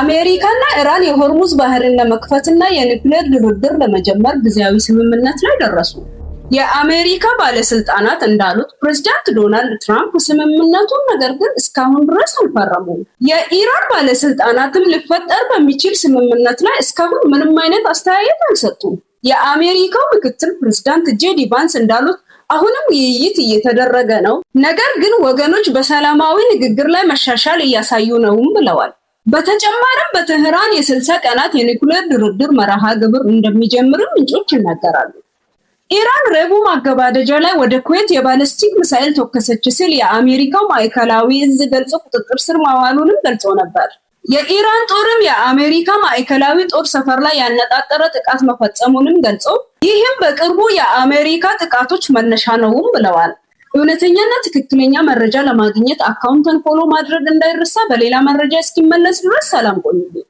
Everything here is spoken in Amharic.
አሜሪካና ኢራን የሆርሙዝ ባህርን ለመክፈትና የኒውክሌር ድርድር ለመጀመር ጊዜያዊ ስምምነት ላይ ደረሱ። የአሜሪካ ባለስልጣናት እንዳሉት ፕሬዝዳንት ዶናልድ ትራምፕ ስምምነቱን ነገር ግን እስካሁን ድረስ አልፈረሙም። የኢራን ባለስልጣናትም ሊፈጠር በሚችል ስምምነት ላይ እስካሁን ምንም አይነት አስተያየት አልሰጡም። የአሜሪካው ምክትል ፕሬዝዳንት ጄዲ ቫንስ እንዳሉት አሁንም ውይይት እየተደረገ ነው፣ ነገር ግን ወገኖች በሰላማዊ ንግግር ላይ መሻሻል እያሳዩ ነውም ብለዋል። በተጨማሪም በቴህራን የ60 ቀናት የኒውክሌር ድርድር መርሃ ግብር እንደሚጀምርም ምንጮች ይናገራሉ። ኢራን ረቡዕ ማገባደጃ ላይ ወደ ኩዌት የባለስቲክ ሚሳኤል ተኮሰች ሲል የአሜሪካው ማዕከላዊ እዝ ገልጾ ቁጥጥር ስር ማዋሉንም ገልጾ ነበር። የኢራን ጦርም የአሜሪካ ማዕከላዊ ጦር ሰፈር ላይ ያነጣጠረ ጥቃት መፈጸሙንም ገልጾ ይህም በቅርቡ የአሜሪካ ጥቃቶች መነሻ ነውም ብለዋል። እውነተኛና ትክክለኛ መረጃ ለማግኘት account ን follow ማድረግ እንዳይረሳ። በሌላ መረጃ እስኪመለስ ድረስ ሰላም ቆዩልኝ።